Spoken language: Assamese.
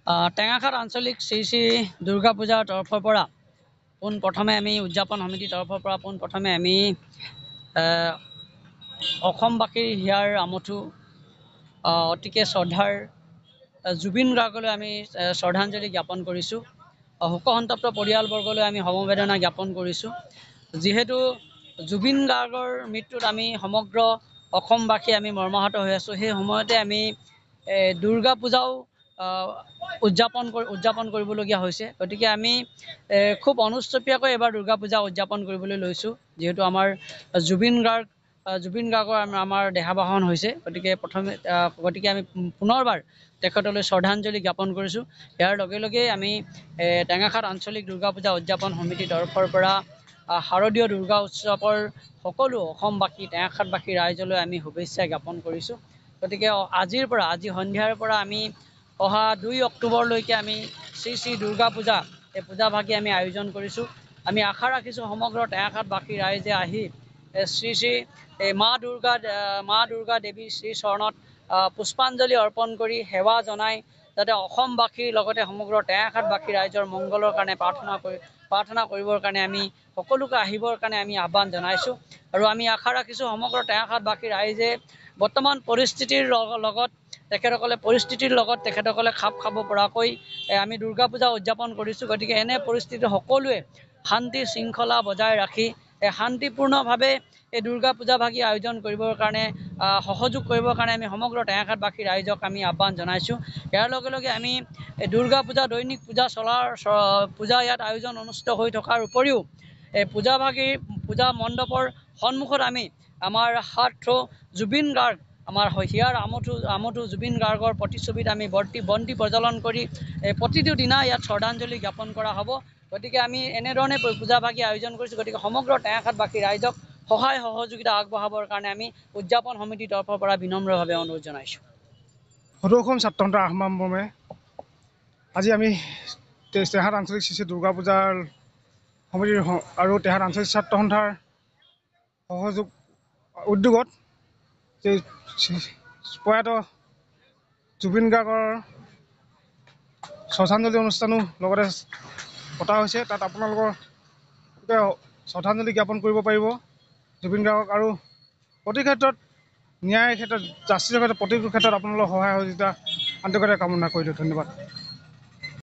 টেঙাখাট আঞ্চলিক শ্ৰী শ্ৰী দুৰ্গা পূজাৰ তৰফৰ পৰা পোনপ্ৰথমে আমি উদযাপন সমিতিৰ তৰফৰ পৰা পোনপ্ৰথমে আমি অসমবাসীৰ হিয়াৰ আমঠু অতিকে শ্ৰদ্ধাৰ জুবিন গাৰ্গলৈ আমি শ্ৰদ্ধাঞ্জলি জ্ঞাপন কৰিছোঁ। শোকসন্তপ্ত পৰিয়ালবৰ্গলৈ আমি সমবেদনা জ্ঞাপন কৰিছোঁ। যিহেতু জুবিন গাৰ্গৰ মৃত্যুত আমি সমগ্ৰ অসমবাসী আমি মৰ্মাহত হৈ আছোঁ, সেই সময়তে আমি দুৰ্গা পূজাও উদযাপন কৰিবলগীয়া হৈছে। গতিকে আমি খুব অনুষ্টুপীয়াকৈ এইবাৰ দুৰ্গা পূজা উদযাপন কৰিবলৈ লৈছোঁ। যিহেতু আমাৰ জুবিন গাৰ্গৰ আমাৰ দেহাবসান হৈছে, গতিকে প্ৰথমে গতিকে আমি পুনৰবাৰ তেখেতলৈ শ্ৰদ্ধাঞ্জলি জ্ঞাপন কৰিছোঁ। ইয়াৰ লগে লগেই আমি টেঙাখাট আঞ্চলিক দুৰ্গা পূজা উদযাপন সমিতিৰ তৰফৰ পৰা শাৰদীয় দুৰ্গা উৎসৱৰ সকলো অসমবাসী, টেঙাখাটবাসী ৰাইজলৈ আমি শুভেচ্ছা জ্ঞাপন কৰিছোঁ। গতিকে আজি সন্ধিয়াৰ পৰা আমি অহা 2 অক্টোবৰলৈকে আমি শ্ৰী শ্ৰী দুৰ্গা পূজা এই পূজাভাগী আমি আয়োজন কৰিছোঁ। আমি আশা ৰাখিছোঁ সমগ্ৰ টেঙাখাটবাসী ৰাইজে আহি শ্ৰী শ্ৰী এই মা দুৰ্গা দেৱীৰ শ্ৰী চৰণত পুষ্পাঞ্জলি অৰ্পণ কৰি সেৱা জনাই যাতে অসমবাসীৰ লগতে সমগ্ৰ টেঙাখাটবাসী ৰাইজৰ মংগলৰ কাৰণে প্ৰাৰ্থনা কৰিবৰ কাৰণে আমি সকলোকে আহিবৰ কাৰণে আমি আহ্বান জনাইছোঁ। আৰু আমি আশা ৰাখিছোঁ সমগ্ৰ টেঙাখাটবাসী ৰাইজে বৰ্তমান পৰিস্থিতিৰ লগত তেখেতসকলে খাপ খাব পৰাকৈ আমি দুৰ্গা পূজা উদযাপন কৰিছোঁ। গতিকে এনে পৰিস্থিতিত সকলোৱে শান্তি শৃংখলা বজাই ৰাখি শান্তিপূৰ্ণভাৱে এই দুৰ্গা পূজাভাগী আয়োজন কৰিবৰ কাৰণে সহযোগ কৰিবৰ কাৰণে আমি সমগ্ৰ টেঙাখাটবাসী ৰাইজক আমি আহ্বান জনাইছোঁ। ইয়াৰ লগে লগে আমি এই দুৰ্গা পূজা দৈনিক পূজা চলাৰ পূজা ইয়াত আয়োজন অনুষ্ঠিত হৈ থকাৰ উপৰিও এই পূজা মণ্ডপৰ সন্মুখত আমি আমাৰ হাৰ্ট জুবিন গাৰ্গ, আমাৰ হিয়াৰ আমঠু জুবিন গাৰ্গৰ প্ৰতিচ্ছবিত আমি বন্তি প্ৰজ্বলন কৰি প্ৰতিটো দিনা ইয়াত শ্ৰদ্ধাঞ্জলি জ্ঞাপন কৰা হ'ব। গতিকে আমি এনেধৰণে পূজাভাগী আয়োজন কৰিছোঁ। গতিকে সমগ্ৰ টেঙাখাটবাসী ৰাইজক সহায় সহযোগিতা আগবঢ়াবৰ কাৰণে আমি উদযাপন সমিতিৰ তৰফৰ পৰা বিনম্ৰভাৱে অনুৰোধ জনাইছোঁ। সদৌ অসম ছাত্ৰ সন্থাৰ আহ্বান মৰ্মে আজি আমি টেঙাখাট আঞ্চলিক শ্ৰী শ্ৰী দুৰ্গা পূজাৰ সমিতিৰ আৰু টেঙাখাট আঞ্চলিক ছাত্ৰ সন্থাৰ সহযোগ উদ্যোগত যে প্ৰয়াত জুবিন গাৰ্গৰ শ্ৰদ্ধাঞ্জলি অনুষ্ঠানো লগতে পতা হৈছে। তাত আপোনালোকৰ শ্ৰদ্ধাঞ্জলি জ্ঞাপন কৰিব পাৰিব জুবিন গাৰ্গক আৰু প্ৰতি ক্ষেত্ৰত ন্যায়ৰ ক্ষেত্ৰত, জাষ্টিছৰ ক্ষেত্ৰত, প্ৰতিটো ক্ষেত্ৰত আপোনালোকৰ সহায় সহযোগিতা আন্তৰিকতাৰে কামনা কৰিলোঁ। ধন্যবাদ।